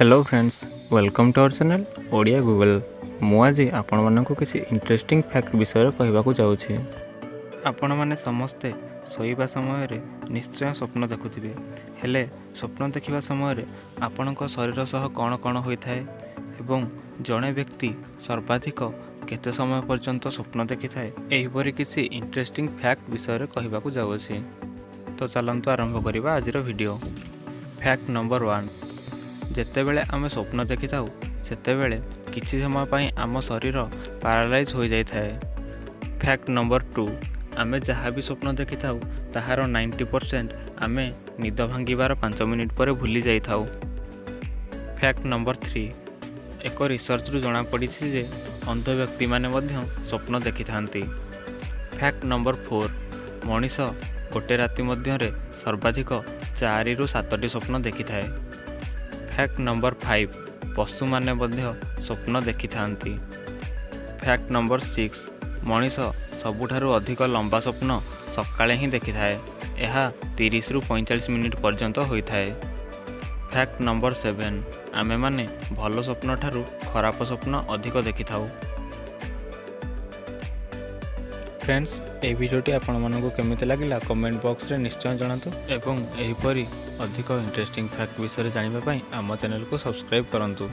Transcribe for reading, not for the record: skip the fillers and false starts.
Hello friends, welcome to our channel Odia Google. ମୁଁ ଆଜି ଆପଣମାନଙ୍କୁ କିଛି ଇଣ୍ଟରେଷ୍ଟିଂ ଫ୍ୟାକ୍ଟ ବିଷୟରେ କହିବାକୁ ଯାଉଛି। ଆପଣମାନେ ସମସ୍ତେ ଶୋଇବା ସମୟରେ ନିଶ୍ଚୟ ସ୍ୱପ୍ନ ଦେଖୁଥିବେ। ହେଲେ ସ୍ୱପ୍ନ ଦେଖିବା ସମୟରେ ଆପଣଙ୍କ ଶରୀର ସହ କ'ଣ କ'ଣ ହୋଇଥାଏ ଏବଂ ଜଣେ ବ୍ୟକ୍ତି ସର୍ବାଧିକ କେତେ ସମୟ ପର୍ଯ୍ୟନ୍ତ ସ୍ୱପ୍ନ ଦେଖିଥାଏ, ଏହିପରି କିଛି ଇଣ୍ଟରେଷ୍ଟିଂ ଫ୍ୟାକ୍ଟ ବିଷୟରେ କହିବାକୁ ଯାଉଅଛି। ତ ଚାଲନ୍ତୁ ଆରମ୍ଭ କରିବା ଆଜିର ଭିଡ଼ିଓ। ଫ୍ୟାକ୍ଟ ନମ୍ବର 1, ଯେତେବେଳେ ଆମେ ସ୍ୱପ୍ନ ଦେଖିଥାଉ, ସେତେବେଳେ କିଛି ସମୟ ପାଇଁ ଆମ ଶରୀର ପାରାଲାଇଜ୍ ହୋଇଯାଇଥାଏ। ଫ୍ୟାକ୍ଟ ନମ୍ବର 2, ଆମେ ଯାହା ବି ସ୍ୱପ୍ନ ଦେଖିଥାଉ, ତାହାର 90% ଆମେ ନିଦ ଭାଙ୍ଗିବାର 5 ମିନିଟ୍ ପରେ ଭୁଲି ଯାଇଥାଉ। ଫ୍ୟାକ୍ଟ ନମ୍ବର 3, ଏକ ରିସର୍ଚ୍ଚରୁ ଜଣାପଡ଼ିଛି ଯେ ଅନ୍ଧ ବ୍ୟକ୍ତିମାନେ ମଧ୍ୟ ସ୍ୱପ୍ନ ଦେଖିଥାନ୍ତି। ଫ୍ୟାକ୍ଟ ନମ୍ବର 4, ମଣିଷ ଗୋଟେ ରାତି ମଧ୍ୟରେ ସର୍ବାଧିକ 4ରୁ 7ଟି ସ୍ୱପ୍ନ ଦେଖିଥାଏ। ଫ୍ୟାକ୍ଟ ନମ୍ବର 5, ପଶୁମାନେ ମଧ୍ୟ ସ୍ୱପ୍ନ ଦେଖିଥାନ୍ତି। ଫ୍ୟାକ୍ଟ ନମ୍ବର 6, ମଣିଷ ସବୁଠାରୁ ଅଧିକ ଲମ୍ବା ସ୍ୱପ୍ନ ସକାଳେ ହିଁ ଦେଖିଥାଏ। ଏହା 30ରୁ 45 ମିନିଟ୍ ପର୍ଯ୍ୟନ୍ତ ହୋଇଥାଏ। ଫ୍ୟାକ୍ଟ ନମ୍ବର 7, ଆମେମାନେ ଭଲ ସ୍ୱପ୍ନ ଠାରୁ ଖରାପ ସ୍ୱପ୍ନ ଅଧିକ ଦେଖିଥାଉ। ଫ୍ରେଣ୍ଡସ୍, ଏହି ଭିଡ଼ିଓଟି ଆପଣମାନଙ୍କୁ କେମିତି ଲାଗିଲା, କମେଣ୍ଟ ବକ୍ସରେ ନିଶ୍ଚୟ ଜଣାନ୍ତୁ ଏବଂ ଏହିପରି ଅଧିକ ଇଣ୍ଟରେଷ୍ଟିଂ ଫ୍ୟାକ୍ଟ ବିଷୟରେ ଜାଣିବା ପାଇଁ ଆମ ଚ୍ୟାନେଲକୁ ସବସ୍କ୍ରାଇବ୍ କରନ୍ତୁ।